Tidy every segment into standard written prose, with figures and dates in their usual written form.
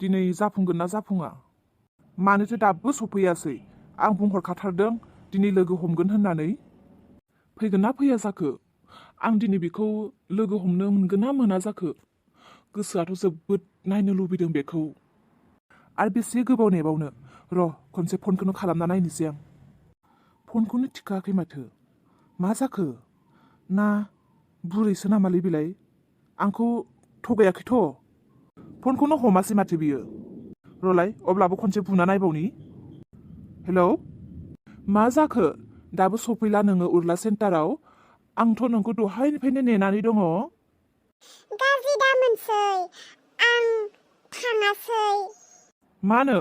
दिनै जाफुंगोन ना जाफुङा मानोथो दाबो सफैयासै आं बुंहरखाथारदों दिनै लोगो हमगोन होननानै फैगोन ना फैया जाखो आं दिनै बेखौ लोगो हमनो मोनगोन ना मोना जाखो गोसोआथ' जोबोद नायनो लुबैदों बेखौ आरो बेसे गोबाव नेबावनो र' खनसे फनखौनो खालामना नायनोसै आं फनखौनो थिखाङाखै माथो मा जाखो ना बुरैसो नामालै बेलाय आंखौ थगायाखैथ' फनखौनो हमासै माथो बियो रलाय अब्लाबो खनसे बुना नायबावनि हेलौ मा जाखो दाबो सफैला नोङो उरला सेन्टाराव आंथ' नोंखौ दहायनिफ्रायनो नेनानै दङ गाज्रि दामोनसै आं थाङासै मानो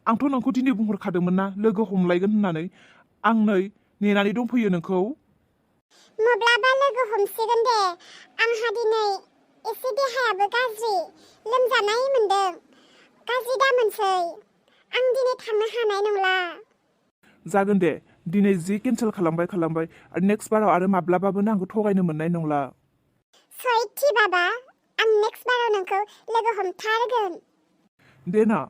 आंथ' नोंखौ दिनै बुंहरखादोंमोन ना लोगो हमलायगोन होननानै आं नै नेनानै दंफैयो नोंखौ माब्लाबा लोगो हमसिगोन दे आंहा दिनै एसे देहायाबो गाज्रि लोमजानाय मोनदों गाज्रि दामोनसै आं दिनै थांनो हानाय नंला जागोन दे दिनै जि केन्सेल खालामबाय आरो नेक्स्ट बाराव आरो माब्लाबाबो आंखौ थगायनो मोननाय नंला सयथि बाबा आं नेक्स्ट बाराव नोंखौ लोगो हमथारगोन देना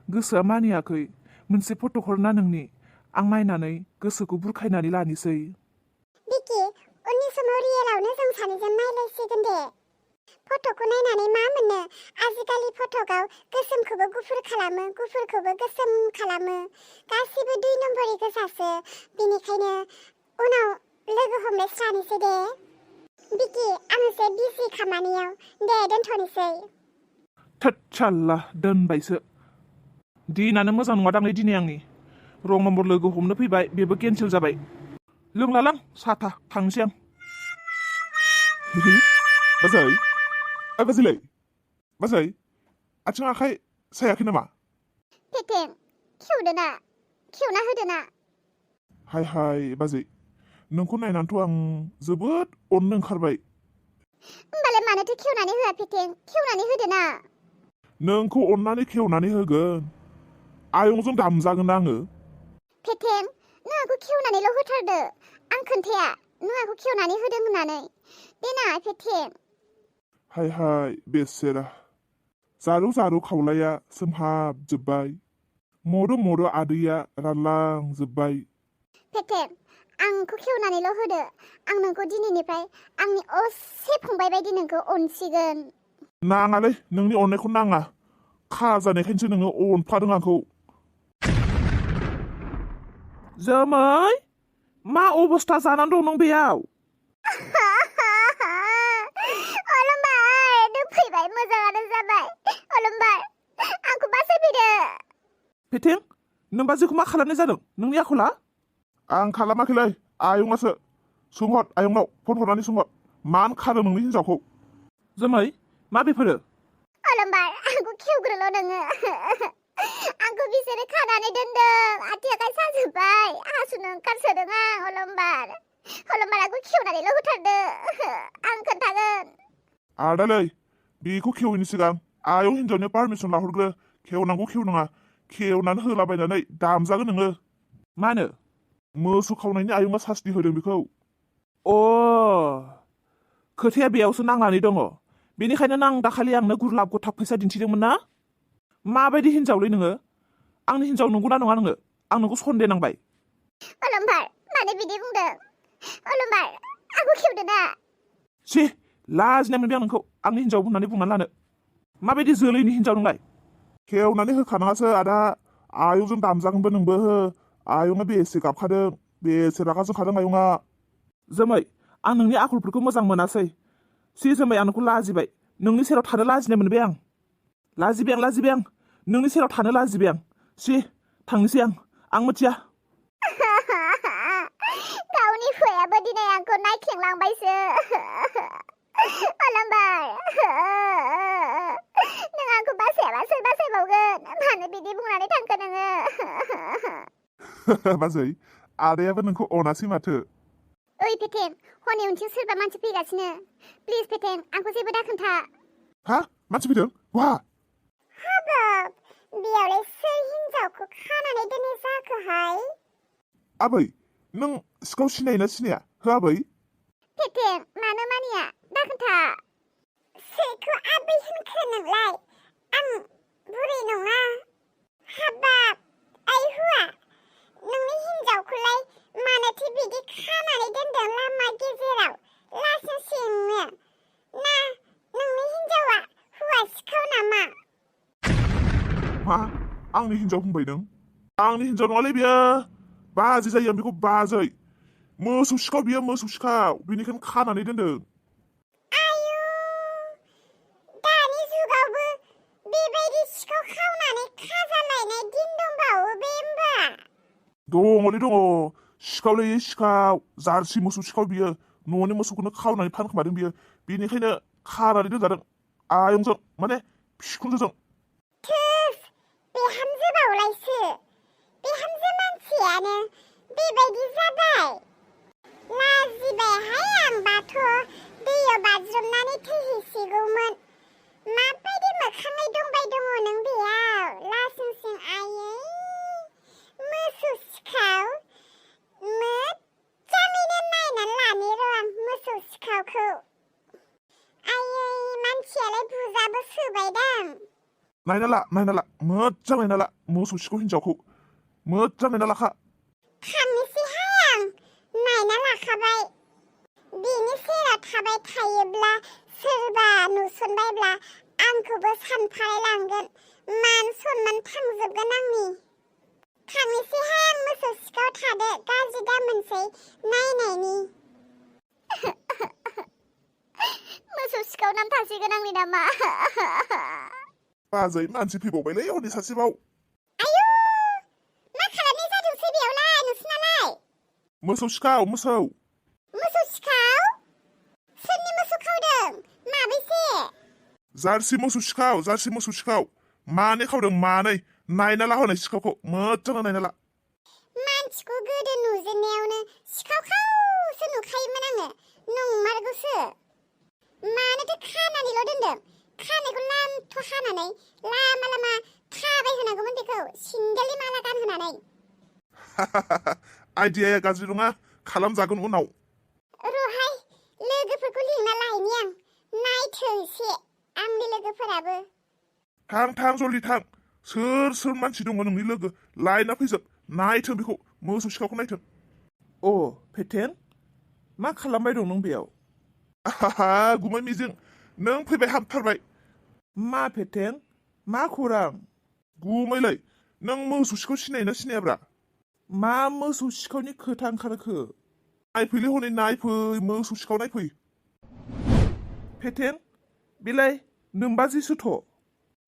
गोसोआ मानियाखै मोनसे फट' हरना नोंनि आं नायनानै गोसोखौ बुरखायनानै लानोसै बिकि उननि समाव रियेलावनो जों सानैजों नायलायसिगोन दे फट'खौ नायनानै मा मोनो आजिखालि फट'आव गोसोमखौबो गुफुर खालामो गुफुरखौबो गोसोम खालामो गासिबो 2 नम्बरनि गोजासो बेनिखायनो उनाव लोगो हमलायस्रानोसै दे बिकि आं एसे बिजि खामानियाव दे दोनथ'नोसै थोदसाल्ला दोनबायसो दिनानो मोजां नङा दांलै दिनै आंनि रं नम्बर लोगो हमनो फैबाय बेबो केन्सेल जाबाय लोंलालां साथा थांसै आं बाजै बाजैलाय बाजै आथिं आखाइ सायाखै नामा पेटें खेवना होदोना हाय बाजै नोंखौ नायनानैथ' आं जोबोद अननो ओंखारबाय होमबालाय मानोथो खेवनानै होआ पेटें खेवनानै होदोना नोंखौ अननानै खेवनानै होगोन आयंजों दामजागोन ना आङो पेटें नों आंखौ खेवनानैल' होथारदो आं खोन्थाया नों आंखौ खेवनानै होदों होननानै देना पेटें हाय बेसेरा जारु खावलाया सोमहाबजोब्बाय मरो आदैया रानलांजोब्बाय पेटें आंखौ खेवनानैल' होदो आं नोंखौ दिनैनिफ्राय आंनि असे फंबाय बायदि नोंखौ अनसिगोन नाङालै नोंनि अननायखौ नाङा खाजानायखायनोसो नोङो अनफादों आंखौ जोमै मा अबस्था जानानै दं नों बेयाव अलंबार नों फैबाय मोजाङानो जाबाय अलंबार आंखौ बासायफैदो पेटें नों बाजैखौ मा खालामनाय जादों नोंनि आखला आं खालामाखैलै आयंआसो सोंहर आयंनाव फन हरनानै सोंहर मानो खादों नोंनि हिनजावखौ जोमै मा बेफोरो अलंबार आंखौ खेवग्रोल' नोङो आंखौ बिसोरो खानानै दोनदों आथिं आखाइ साजोब्बाय हासुनो ओंखारसोदों आं अलंबार आंखौ खेवनानैल' होथारदो आं खोन्थागोन आदालै बेखौ खेवैनि सिगां आयं हिनजावनि पारमिसन लाहरग्रो खेवनांगौ खेवनाङा खेवनानै होलाबायनानै दामजागोन नोङो मानो मोसौ खावनायनि आयंआ सास्ति होदों बेखौ अ खोथाया बेयावसो नांनानै दङ बेनिखायनो आं दाखालि आंनो गुरलाब गथाब फैसा दिन्थिदोंमोन ना माबायदि हिनजावलै नोङो आंनि हिनजाव नंगौना नङा नोङो आं नोंखौ सन्देह नांबाय अलंबार मानो बिदि बुंदों अलंबार आंखौ खेवदो ना सि लाजिनाय मोनबाय आं नोंखौ आंनि हिनजाव होननानै बुंनानै लानो माबायदि जोलैनि हिनजाव नोंलाय खेवनानै होखानाङासो आदा आयंजों दामजागोनबो नोंबो आयंआ बेसे गाबखादों बेसे रागा जोंखादों आयंआ जोमै आं नोंनि आखलफोरखौ मोजां मोनासै सि जोमै आं नोंखौ लाजिबाय नोंनि सेराव थानो लाजिनाय मोनबाय आं लाजिबाय आं नोंनि सेराव थानो लाजिबाय आं सि थांनोसै आं मिथिया गावनि हौवायाबो दिनै आंखौ नायख्लेंलांबायसो अलंबार नों आंखौ बासायाबा सोर बासायबावगोन मानो बिदि बुंनानै थांखो नोङो बाजै आदायाबो नोंखौ अनासै माथो ओइ पेटें हनै उनथिं सोरबा मानसि फैगासिनो प्लिज पेटें आंखौ जेबो दाखोन्था हा मानसि फैदों वा हाबाब बेयावलाय सोर हिनजावखौ खानानै दोननाय जाखोहाय आबै नों सिखाव सिनायोना सिनाया हो आबै पेटें मानो मानिया दाखोन्था सोरखौ आबै होनखो नोंलाय आं बुरै नङा हाबाब आइ हुआ नोंनि हिन्जावखौलाय मानोथो बिदि खानानै दोनदों लामा गेजेराव लासिंसिंनो ना नोंनि हिन्जावा हौवा सिखाव नामा मा आंनि हिन्जाव बुंबाय नों आंनि हिन्जाव नङालै बियो बाजै जायो आं बेखौ बाजै मोसौ सिखाव बियो मोसौ सिखाव बेनिखायनो खानानै दोनदों आयु दानि जुगावबो बेबायदि सिखाव खावनानै खाजालायनाय दिन दंबावो बे होमबा दङलै दङ सिखावलै सिखाव जार्सि मोसौ सिखाव बियो न'नि मोसौखौनो खावनानै फानखोमादों बियो बेनिखायनो खानानै दोनजादों आयंजों माने बिखुनजोजों थोस बिहामजो बावलायसो बिहामजो मानसियानो बेबायदि जाबाय लाजिबायहाय आंबाथ' दैयाव बाज्रुमनानै थैहैसिगौमोन माबायदि मोखाङै दंबाय दङ नों बेयाव लासिंसिं आयै मोसौ सिखाव मोजाङैनो नायनानै लानि र' आं मोसौ सिखावखौ आयै मानसियालाय बुजाबो सोबायदां नायना ला मोजां नायना ला मोसौ सिखाव हिन्जावखौ मोजां नायना लाखा थांनोसैहाय आं नायना लाखाबाय बिनि सेराव थाबाय थायोब्ला सोरबा नुसनबायब्ला आंखौबो सानफालायलांगोन मान सनमान थांजोबगोन आंनि थांनोसैहाय आं मोसौ सिखाव थादो गाज्रि दामोनसै नायनायनि मोसौ सिखाव नाम थासिगोन आंनि नामा बाजै मानसि फैबावबायलै हनै सासेबाव आयु मा खालामनाय जादोंसै बेयावलाय नोंसिनालाय मोसौ सिखाव मोसौ सिखाव सोरनि मोसौ खावदों माबैसे जार्सि मोसौ सिखाव मानै खावदों मानै नायना ला हनै सिखावखौ मोजां नायना ला मानसिखौ गोदो नुजेननायावनो सिखाव खावसो नुखायोमोन आङो नंमारगौसो मानोथो खानानैल' दोनदों खानायखौ लामथ' खानानै लामा लामा थाबाय होनांगौमोन बेखौ सिन्देलनि माला गानहोनानै आइडियाया गाज्रि नङा खालामजागोन उनाव रहाय लोगोफोरखौ लिंना लायनि आं नायथों एसे आंनि लोगोफोराबो थां जल्दि थां सोर मानसि दङ नोंनि लोगो लायना फैजोब नायथों बेखौ मोसौ सिखावखौ नायथों अ फेथेन मा खालामबाय दं नों बेयाव आहा गुमै मिजिं नों फैबाय हाबथारबाय मा फेथेन मा खौरां गुमैलै नों मोसौ सिखाव सिनायोना सिनायाब्रा मा मोसौ सिखावनि खोथा ओंखारखो नायफैलै हनै नायफै मोसौ सिखाव नायफै फेथेन बेलाय नोंबाजिसोथ'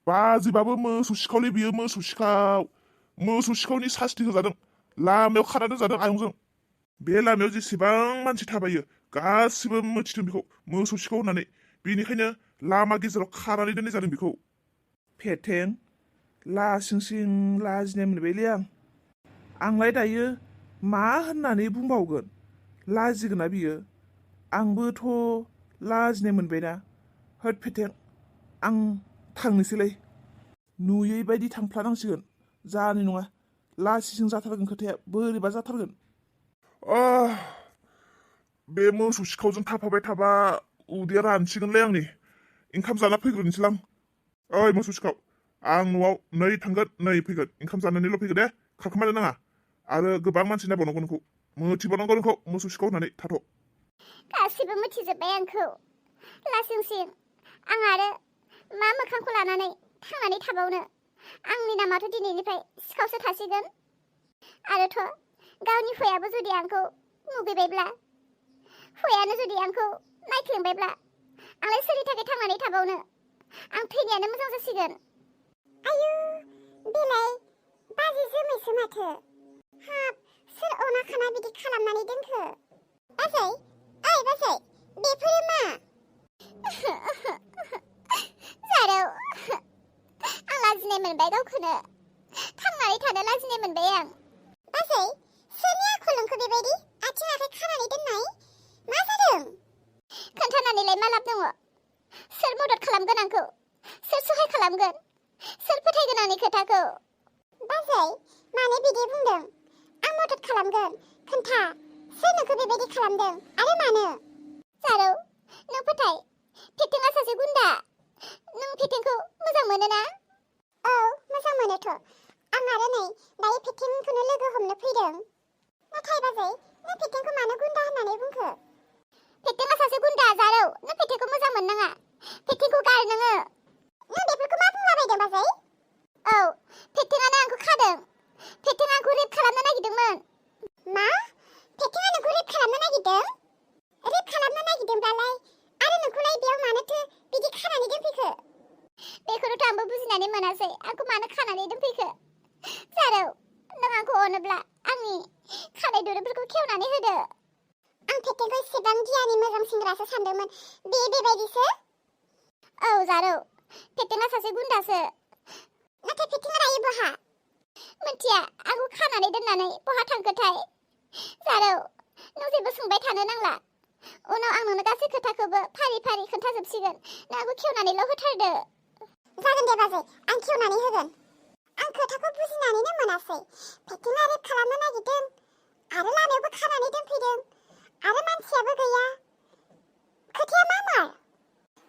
बाजिबाबो मोसौ सिखावलै बियो मोसौ सिखावनि सास्ति होजादों लामायाव खाना दोनजादों आयंजों बे लामायाव जेसेबां मानसि थाबायो गासिबो मिथिदों बेखौ मोसौ सिखाव होननानै बेनिखायनो लामा गेजेराव खानानै दोननाय जादों बेखौ फेथेन लासिंसिं लाजिनाय मोनबायलै आंलाय दायो मा होननानै बुंबावगोन लाजिगोना बियो आंबोथ' लाजिनाय मोनबायना होद फेथेन आं थांनोसैलै नुयै बायदि थांफ्लानांसिगोन जानाय नङा लासिंसिं जाथारगोन खोथाया बोरैबा जाथारगोन बे मोसौ सिखावजों थाफाबाय थाबा उदैया रानसिगोनलै आंनि ओंखाम जाना फैग्रोनोसैलां ओइ मोसौ सिखाव आं न'आव नै थांगोन नै फैगोन ओंखाम जानानैल' फैगोन दे खारखोमानो नाङा आरो गोबां मानसि नायबावनांगौ नोंखौ मिथिबावनांगौ नोंखौ मोसौ सिखाव होननानै थाथ' गासिबो मिथिजोब्बाय आंखौ लासिंसिं आं आरो मा मोखांखौ लानानै थांनानै थाबावनो आंनि नामाथ' दिनैनिफ्राय सिखावसो थासिगोन आरोथ' गावनि हौवायाबो जुदि आंखौ मुगैबायब्ला हौवायानो जुदि आंखौ नायख्लेंबायब्ला आंलाय सोरनि थाखाय थांनानै थाबावनो आं थैनायानो मोजां जासिगोन आयु बेलाय बाजै जोमैसो माथो हाब सोर अना खाना बिदि खालामनानै दोनखो बाजै ओइ बाजै बेफोरो मा जारौ आं लाजिनाय मोनबाय गावखौनो थांनानै थानो लाजिनाय मोनबाय आं बाजै सोरनि आखल नोंखौ बेबायदि आथिं आखाइ खानानै दोननाय मा जादों खोन्थानानैलाय मा लाब दङ सोर मदद खालामगोन आंखौ सोर सहाय खालामगोन सोर फोथायगोन आंनि खोथाखौ बाजै मानो बिदि बुंदों आं मदद खालामगोन खोन्था सोर नोंखौ बेबायदि खालामदों आरो मानो जारौ नों फोथाय फेथेङा सासे गुन्दा नों फेथेंखौ मोजां मोनो ना औ मोजां मोनोथ'। आं आरो नै दायो फेथेंखौनो लोगो हमनो फैदों। नाथाय बाजै, नों फेथेंखौ मानो गुन्दा होननानै बुंखो? फेथेंआ सासे गुन्दा जारौ। नों फेथेंखौ मोजां मोननाङा। फेथेंखौ गार नोङो। नों बेफोरखौ मा बुंलाबायदों बाजै? औ, फेथेंआनो आंखौ खादों। फेथेंआ आंखौ रेप खालामनो नागिरदोंमोन। मा? फेथेंआ नोंखौ रेप खालामनो नागिरदों? रेप खालामनो नागिरदोंब्लालाय आरो नोंखौलाय बेयाव मानोथो बिदि खानानै दोनफैखो? बेखौनोथ' आंबो बुजिनानै मोनासै। आंखौ मानो खानानै दोनफैखो? जारौ, नों आंखौ अनोब्ला आंनि खानाय दुरुंफोरखौ खेवनानै होदो। आं फेथेंखौ एसेबां गियानि मोजां सेंग्रासो सानदोंमोन। बेबायदिसो? औ जारौ, फेथेंआ सासे गुन्दासो। नाथाय फेथेंआ दायो बहा? मिथिया, आंखौ खानानै दोननानै बहा थांखोथाय। जारौ, नों जेबो सोंबाय थानो नांला। उनाव आं नोंनो गासै खोथाखौबो फारि फारि खोन्थाजोबसिगोन। नों आंखौ खेवनानैल' होथारदो। जागोन दे बाजै, आं खेवनानै होगोन। आं खोथाखौ बुजिनानैनो मोनासै। फेथेंआ रेप खालामनो नागिरदों आरो लामायावबो खानानै दोनफैदों आरो मानसियाबो गैया। खोथाया मा मार?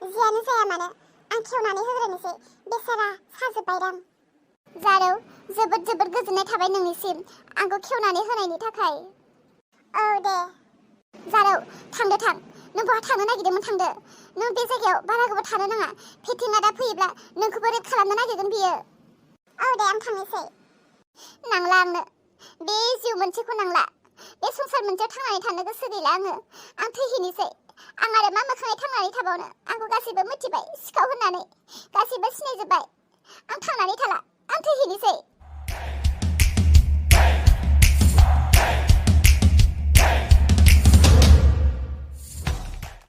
जियानो जाया मानो, आं खेवनानै होग्रोनोसै। बेसारा साजोब्बायदां। जारौ, जोबोद गोजोननाय थाबाय नोंनिसिम आंखौ खेवनानै होनायनि थाखाय। औ दे। जारौ, थांदो थां। नों बहा थांनो नागिरदोंमोन थांदो। नों बे जायगायाव बारा गोबाव थानो नाङा। फेथेंआ दा फैयोब्ला नोंखौबो रेप खालामनो नागिरगोन बियो। औ दे, आं थांनोसै। नांला आंनो। बे जिउ मोनसेखौ नांला। बे संसार मोनसेयाव थांनानै थानो गोसो गैला आङो। आं थैहैनोसै। आं आरो मा मोखाङै थांनानै थाबावनो? आंखौ गासैबो मिथिबाय सिखाव होननानै। गासैबो सिनायजोब्बाय। आं थांनानै थाला। आं थैहैनोसै।